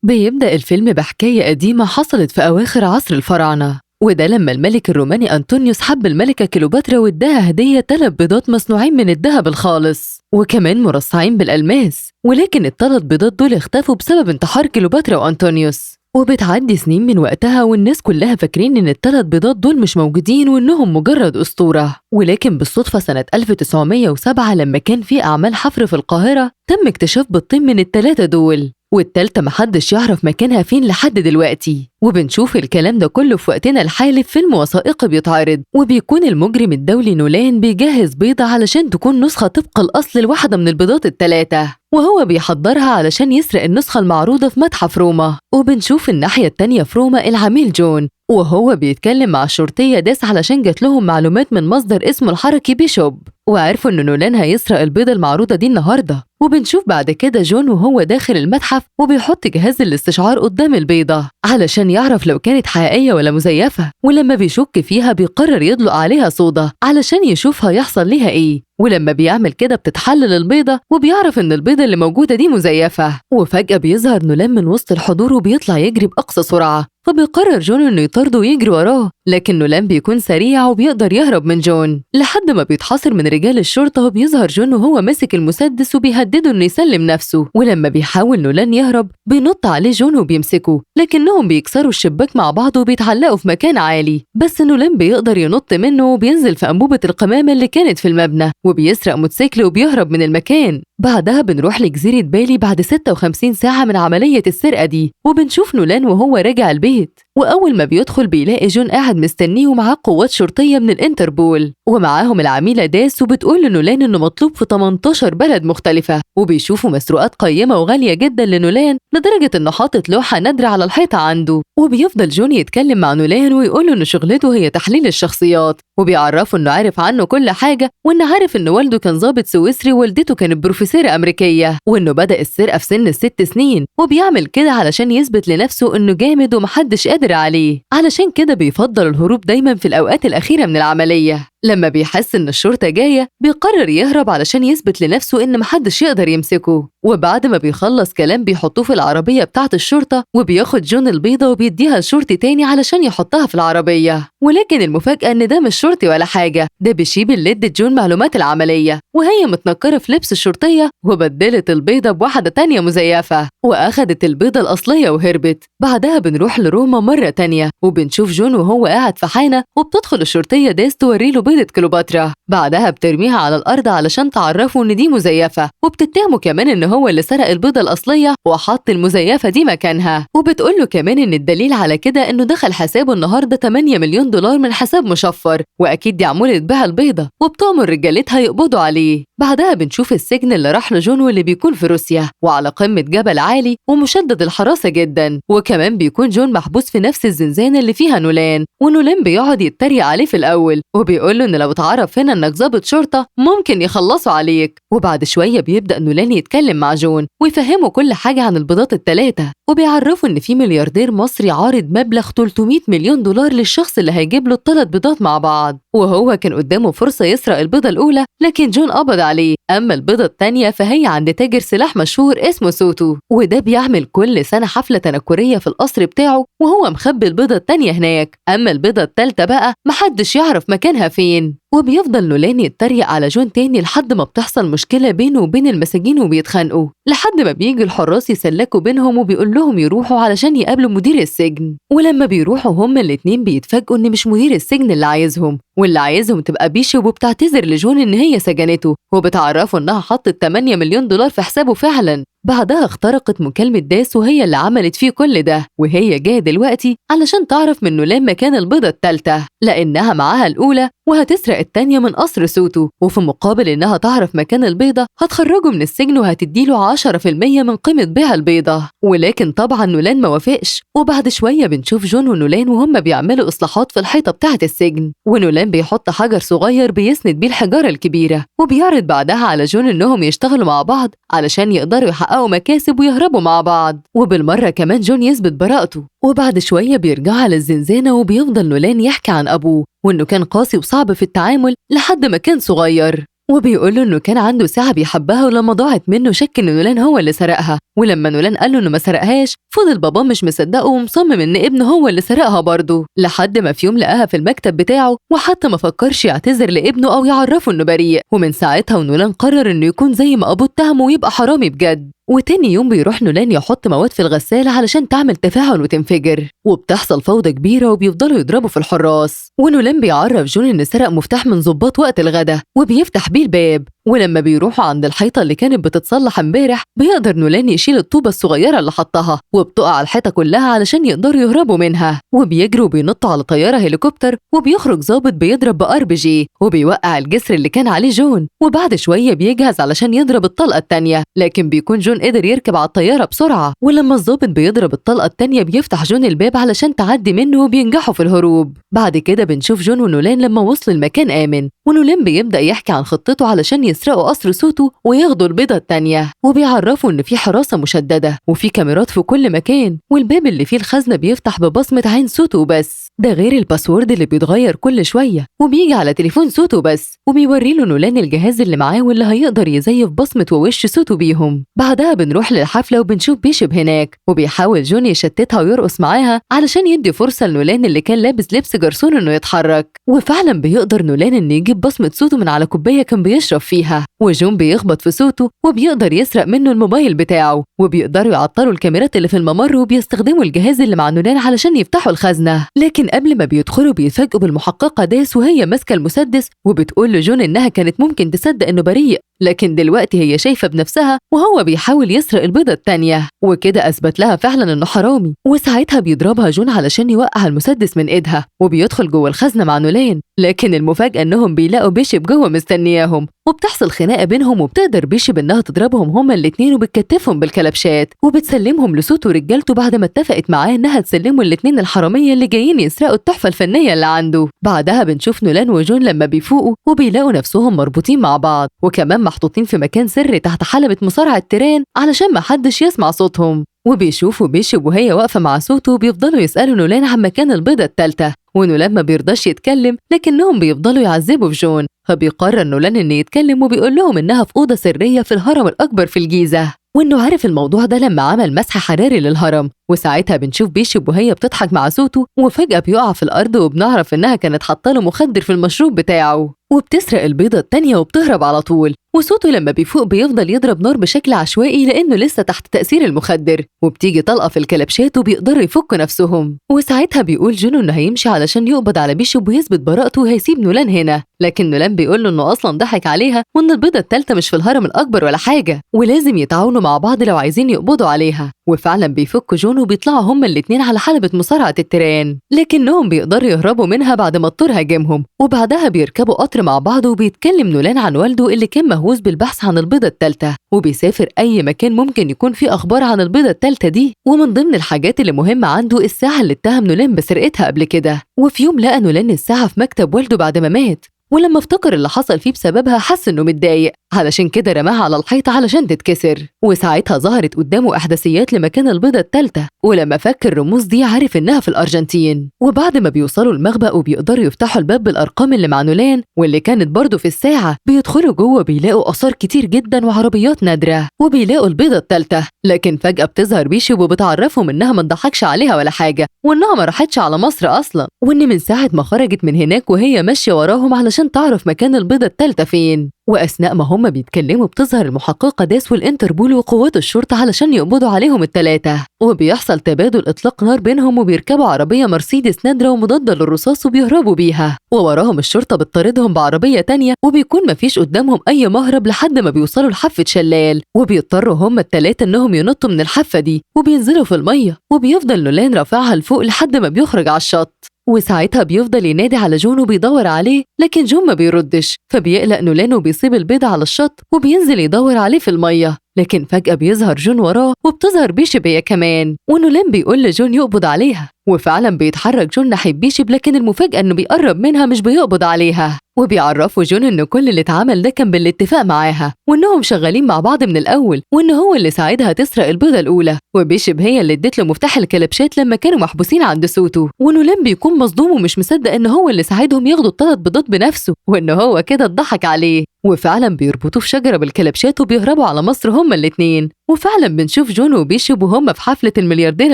بيبدأ الفيلم بحكاية قديمة حصلت في أواخر عصر الفراعنة، وده لما الملك الروماني أنطونيوس حب الملكة كليوباترا واداها هدية 3 بيضات مصنوعين من الذهب الخالص وكمان مرصعين بالألماس، ولكن ال3 بيضات دول اختفوا بسبب انتحار كليوباترا وأنطونيوس. وبتعدي سنين من وقتها والناس كلها فاكرين إن ال3 بيضات دول مش موجودين وإنهم مجرد أسطورة، ولكن بالصدفة سنة 1907 لما كان في أعمال حفر في القاهرة تم اكتشاف بيضتين من ال3 دول، والتالتة محدش يعرف مكانها فين لحد دلوقتي. وبنشوف الكلام ده كله في وقتنا الحالي في فيلم وثائقي بيتعرض، وبيكون المجرم الدولي نولان بيجهز بيضة علشان تكون نسخة طبق الأصل لواحدة من البيضات ال3، وهو بيحضرها علشان يسرق النسخة المعروضة في متحف روما. وبنشوف الناحية التانية في روما العميل جون وهو بيتكلم مع الشرطية داس علشان جات لهم معلومات من مصدر اسمه الحركي بيشوب، وعرفوا إن نولان هيسرق البيضة المعروضة دي النهاردة. وبنشوف بعد كده جون وهو داخل المتحف وبيحط جهاز الاستشعار قدام البيضة علشان يعرف لو كانت حقيقية ولا مزيفة، ولما بيشك فيها بيقرر يدلق عليها صودا علشان يشوفها يحصل ليها إيه، ولما بيعمل كده بتتحلل البيضة وبيعرف إن البيضة اللي موجودة دي مزيفة. وفجأة بيظهر نولان من وسط الحضور وبيطلع يجري بأقصى سرعة، فبيقرر جون إنه يطارده ويجري وراه، لكن نولان بيكون سريع وبيقدر يهرب من جون لحد ما بيتحاصر من رجال الشرطة. وبيظهر جون وهو ماسك المسدس وبيهدده إنه يسلم نفسه، ولما بيحاول نولان يهرب بينط عليه جون وبيمسكه، لكنهم بيكسروا الشباك مع بعض وبيتعلقوا في مكان عالي، بس نولان بيقدر ينط منه وبينزل في أنبوبة القمامة اللي كانت في المبنى وبيسرق موتوسيكل وبيهرب من المكان. بعدها بنروح لجزيرة بالي بعد 56 ساعة من عملية السرقة دي، وبنشوف نولان وهو راجع البيت، وأول ما بيدخل بيلاقي جون قاعد مستنيه ومعاه قوات شرطية من الانتربول ومعاهم العميلة داس، وبتقول لنولان إنه مطلوب في 18 بلد مختلفة، وبيشوفوا مسروقات قيمة وغالية جدا لنولان لدرجة إنه حاطط لوحة نادرة على الحيطة عنده. وبيفضل جون يتكلم مع نولان ويقول له إن شغلته هي تحليل الشخصيات، وبيعرفه إنه عارف عنه كل حاجة، وإنه عارف إن والده كان ضابط سويسري ووالدته كانت بروفيسورة أمريكية، وإنه بدأ السرقة في سن 6 سنين، وبيعمل كده علشان يثبت لنفسه إنه جامد ومحدش قادر عليه، علشان كده بيفضل الهروب دايما في الأوقات الأخيرة من العملية. لما بيحس إن الشرطة جاية بيقرر يهرب علشان يثبت لنفسه إن محدش يقدر يمسكه. وبعد ما بيخلص كلام بيحطوه في العربية بتاعة الشرطة، وبياخد جون البيضة وبيديها لشرطي تاني علشان يحطها في العربية، ولكن المفاجأة إن ده مش شرطي ولا حاجة، ده بيشيب اللي ادت جون معلومات العملية، وهي متنكرة في لبس الشرطية وبدلت البيضة بواحدة تانية مزيفة وأخدت البيضة الأصلية وهربت. بعدها بنروح لروما مرة تانية وبنشوف جون وهو قاعد في حانة، وبتدخل الشرطية داس توريله بيضة كليوباترا، بعدها بترميها على الأرض علشان تعرفه إن دي مزيفة، وبتتهمه كمان إن هو اللي سرق البيضة الأصلية وحط المزيفة دي مكانها، وبتقول له كمان إن الدليل على كده إنه دخل حسابه النهارده 8 مليون دولار من حساب مشفر، وأكيد دي عمولة بيع البيضة، وبتأمر رجالتها يقبضوا عليه. بعدها بنشوف السجن اللي راح له جون واللي بيكون في روسيا وعلى قمة جبل عالي ومشدد الحراسة جدا، وكمان بيكون جون محبوس في نفس الزنزانة اللي فيها نولان، ونولان بيقعد يتريق عليه في الأول وبيقول له إن لو اتعرف هنا إنك ضابط شرطة ممكن يخلصوا عليك. وبعد شوية بيبدأ نولان يتكلم مع جون ويفهمه كل حاجة عن البيضات ال3، وبيعرفوا إن في ملياردير مصري عارض مبلغ 300 مليون دولار للشخص اللي هيجيب له ال3 بيضات مع بعض، وهو كان قدامه فرصة يسرق البيضة الأولى لكن جون قبض عليه. أما البيضة الثانية فهي عند تاجر سلاح مشهور اسمه سوتو، وده بيعمل كل سنة حفلة تنكرية في القصر بتاعه وهو مخبي البيضة الثانية هناك. أما البيضة الثالثة بقى محدش يعرف مكانها فين. وبيفضل نولان يتريق على جون تاني لحد ما بتحصل مشكلة بينه وبين المساجين وبيتخانقوا، لحد ما بيجي الحراس يسلكوا بينهم وبيقول لهم يروحوا علشان يقابلوا مدير السجن. ولما بيروحوا هما الاتنين بيتفاجئوا إن مش مدير السجن اللي عايزهم، واللي عايزهم تبقى بيشوب، وبتعتذر لجون إن هي سجنته، وبتعرفوا إنها حطت 8 مليون دولار في حسابه فعلا. بعدها اخترقت مكالمة داس وهي اللي عملت فيه كل ده، وهي جاية دلوقتي علشان تعرف من نولان مكان البيضة الثالثة لأنها معاها الأولى وهتسرق التانية من قصر سوتو، وفي مقابل إنها تعرف مكان البيضة هتخرجه من السجن وهتديله 10% من قيمة بيع البيضة، ولكن طبعا نولان ما وافقش. وبعد شوية بنشوف جون ونولان وهم بيعملوا إصلاحات في الحيطة بتاعة السجن، ونولان بيحط حجر صغير بيسند بيه الحجارة الكبيرة، وبيعرض بعدها على جون إنهم يشتغلوا مع بعض علشان يقدروا يحققوا مكاسب ويهربوا مع بعض، وبالمرة كمان جون يثبت براءته. وبعد شوية بيرجعوا على الزنزانة وبيفضل نولان يحكي عن أبوه وإنه كان قاسي وصعب في التعامل لحد ما كان صغير، وبيقول له إنه كان عنده ساعة بيحبها ولما ضاعت منه شك إن نولان هو اللي سرقها، ولما نولان قال له إنه ما سرقهاش فضل باباه مش مصدقه ومصمم إن ابنه هو اللي سرقها برضه، لحد ما في يوم لقاها في المكتب بتاعه وحتى ما فكرش يعتذر لابنه أو يعرفه إنه بريء. ومن ساعتها ونولان قرر إنه يكون زي ما أبوه اتهمه ويبقى حرامي بجد. وتاني يوم بيروح نولان يحط مواد في الغسالة علشان تعمل تفاعل وتنفجر، وبتحصل فوضى كبيرة وبيفضلوا يضربوا في الحراس. ونولان بيعرف جون إن سرق مفتاح من ظباط وقت الغدا وبيفتح بيه الباب، ولما بيروحوا عند الحيطة اللي كانت بتتصلح امبارح بيقدر نولان يشيل الطوبة الصغيرة اللي حطها وبتقع على الحيطة كلها علشان يقدروا يهربوا منها. وبيجروا وبينطوا على طيارة هليكوبتر، وبيخرج ظابط بيضرب بRPG وبيوقع الجسر اللي كان عليه جون. وبعد شوية بيجهز علشان يضرب الطلقة التانية، لكن بيكون جون قدر يركب على الطيارة بسرعة. ولما الظابط بيضرب الطلقة التانية بيفتح جون الباب علشان تعدي منه وبينجحوا في الهروب. بعد كده بنشوف جون ونولان لما وصلوا المكان آمن، ونولان بيبدأ يحكي عن خطته علشان يسرقوا قصر سوتو وياخدوا البيضة التانية، وبيعرفوا إن في حراسة مشددة وفي كاميرات في كل مكان، والباب اللي فيه الخزنة بيفتح ببصمة عين سوتو بس، ده غير ال password اللي بيتغير كل شوية وبيجي على تليفون سوتو بس. وبيوري له نولان الجهاز اللي معاه واللي هيقدر يزيف بصمة ووش سوتو بيهم. بعدها بنروح للحفلة وبنشوف بيشب هناك، وبيحاول جون يشتتها ويرقص معاها علشان يدي فرصة لنولان اللي كان لابس لبس جرسون إنه يتحرك. وفعلا بيقدر نولان إنه يجيب بصمة سوتو من على كوباية كان بيشرب فيها، وجون بيخبط في سوتو وبيقدر يسرق منه الموبايل بتاعه، وبيقدروا يعطلوا الكاميرات اللي في الممر وبيستخدموا الجهاز اللي مع نولان علشان يفتحوا الخزنة. لكن قبل ما بيدخلوا بيتفاجئوا بالمحققة داس وهي ماسكة المسدس وبتقول لجون إنها كانت ممكن تصدق إنه بريء، لكن دلوقتي هي شايفة بنفسها وهو بيحاول يسرق البيضة التانية، وكده أثبت لها فعلا إنه حرامي. وساعتها بيضربها جون علشان يوقع المسدس من إيدها وبيدخل جوه الخزنة مع نولان، لكن المفاجأة إنهم بيلاقوا بيشب جوه مستنياهم، وبتحصل خناقة بينهم وبتقدر بيشب إنها تضربهم هما الاتنين وبتكتفهم بالكلبشات وبتسلمهم لسوتو ورجالته بعد ما اتفقت معاه إنها تسلمه الاتنين الحرامية اللي جايين يسرقوا التحفة الفنية اللي عنده. بعدها بنشوف نولان وجون لما بيفوقوا وبيلاقوا نفسهم مربوطين مع بعض، وكمان محطوطين في مكان سري تحت حلبة مصارعة تيران علشان ما حدش يسمع صوتهم. وبيشوفوا بيشب وهي واقفة مع سوتو وبيفضلوا يسألوا نولان عن مكان البيضة التالتة، ونولان ما بيرضاش يتكلم لكنهم بيفضلوا يعذبوا في جون. فبيقرر نولان إنه يتكلم وبيقول لهم إنها في أوضة سرية في الهرم الأكبر في الجيزة، وإنه عرف الموضوع ده لما عمل مسح حراري للهرم. وساعتها بنشوف بيشب وهي بتضحك مع سوتو، وفجأة بيقع في الأرض وبنعرف إنها كانت حاطة له مخدر في المشروب بتاعه، وبتسرق البيضة التانية وبتهرب على طول. وسوتو لما بيفوق بيفضل يضرب نار بشكل عشوائي لأنه لسه تحت تأثير المخدر، وبتيجي طلقة في الكلبشات وبيقدروا يفكوا نفسهم. وساعتها بيقول جون إنه هيمشي علشان يقبض على بيشب ويثبت براءته وهيسيب نولان هنا، لكن نولان بيقول له إنه أصلا ضحك عليها وإن البيضة التالتة مش في الهرم الأكبر ولا حاجة، ولازم يتعاونوا مع بعض لو عايزين يقبضوا عليها. وفعلا بيفكوا جون وبيطلعوا هما الاتنين على حلبة مصارعة التيران، لكنهم بيقدروا يهربوا منها بعد ما الطور هاجمهم. وبعدها بيركبوا قطر مع بعض وبيتكلم نولان عن والده اللي كان مهووس بالبحث عن البيضة التالتة، وبيسافر أي مكان ممكن يكون فيه أخبار عن البيضة التالتة دي. ومن ضمن الحاجات اللي مهمة عنده الساعة اللي اتهم نولان بسرقتها قبل كده. وفي يوم لقى نولان الساعة في مكتب والده بعد ما مات، ولما افتكر اللي حصل فيه بسببها حس انه متضايق، علشان كده رماها على الحيط علشان تتكسر. وساعتها ظهرت قدامه احداثيات لمكان البيضة التالتة، ولما فك الرموز دي عرف انها في الارجنتين. وبعد ما بيوصلوا المخبأ وبيقدروا يفتحوا الباب بالارقام اللي مع نولان واللي كانت برضه في الساعة، بيدخلوا جوه بيلاقوا آثار كتير جدا وعربيات نادرة، وبيلاقوا البيضة التالتة. لكن فجأة بتظهر بيشب وبتعرفهم انها ما اتضحكش عليها ولا حاجة، وانها ما راحتش على مصر اصلا، وان من ساعة ما خرجت من هناك وهي ماشية وراهم علشان تعرف مكان البيضة التالتة فين. وأثناء ما هم بيتكلموا بتظهر المحققة داس والإنتربول وقوات الشرطة علشان يقبضوا عليهم التلاتة، وبيحصل تبادل إطلاق نار بينهم، وبيركبوا عربية مرسيدس نادرة ومضادة للرصاص وبيهربوا بيها، ووراهم الشرطة بتطاردهم بعربية تانية، وبيكون مفيش قدامهم أي مهرب لحد ما بيوصلوا لحافة شلال، وبيضطروا هم التلاتة إنهم ينطوا من الحافة دي وبينزلوا في المية، وبيفضل نولان رافعها لفوق لحد ما بيخرج على الشط. وساعتها بيفضل ينادي على جون وبيدور عليه، لكن جون ما بيردش، فبيقلق نولان وبيسيب البيضة على الشط وبينزل يدور عليه في المية. لكن فجأة بيظهر جون وراه وبتظهر بيشب هي كمان، ونولان بيقول لجون يقبض عليها، وفعلا بيتحرك جون ناحية بيشب، لكن المفاجأة إنه بيقرب منها مش بيقبض عليها. وبيعرفوا جون إن كل اللي اتعمل ده كان بالاتفاق معاها، وإنهم شغالين مع بعض من الأول، وإن هو اللي ساعدها تسرق البيضة الأولى، وبيشب هي اللي ادت له مفتاح الكلبشات لما كانوا محبوسين عند سوتو. ونولان بيكون مصدوم ومش مصدق إن هو اللي ساعدهم ياخدوا الثلاث بيضات بنفسه، وإن هو كده اتضحك عليه. وفعلا بيربطوه في شجرة بالكلبشات وبيهربوا على مصر هما الاتنين. وفعلا بنشوف جون وبيشب وهم في حفلة الملياردير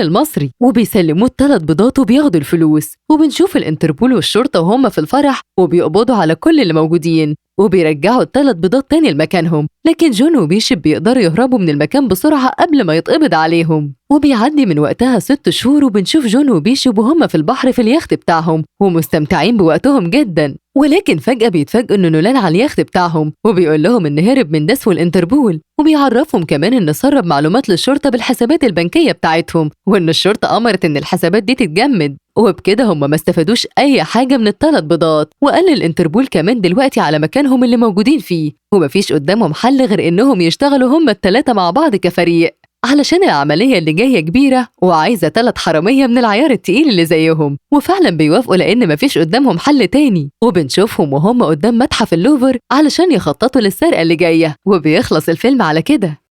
المصري وبيسلموه الثلاث بيضات وبياخدوا الفلوس. وبنشوف الانتربول والشرطة وهم في الفرح وبيقبضوا على كل اللي موجودين وبيرجعوا الثلاث بيضات تاني لمكانهم، لكن جون وبيشب بيقدروا يهربوا من المكان بسرعة قبل ما يتقبض عليهم. وبيعدي من وقتها 6 شهور وبنشوف جون وبيشب وهم في البحر في اليخت بتاعهم ومستمتعين بوقتهم جدا، ولكن فجأة بيتفاجئوا إن نولان على اليخت بتاعهم وبيقول لهم إن هرب من داس والإنتربول، وبيعرفهم كمان إن سرب معلومات للشرطة بالحسابات البنكية بتاعتهم وإن الشرطة أمرت إن الحسابات دي تتجمد، وبكده هم ما استفادوش أي حاجة من الثلاث بيضات. وقال الإنتربول كمان دلوقتي على مكانهم اللي موجودين فيه ومفيش قدامهم حل غير إنهم يشتغلوا هم الثلاثة مع بعض كفريق علشان العملية اللي جاية كبيرة وعايزة 3 حرامية من العيار التقيل اللي زيهم. وفعلا بيوافقوا لأن مفيش قدامهم حل تاني. وبنشوفهم وهم قدام متحف اللوفر علشان يخططوا للسرقة اللي جاية، وبيخلص الفيلم على كده.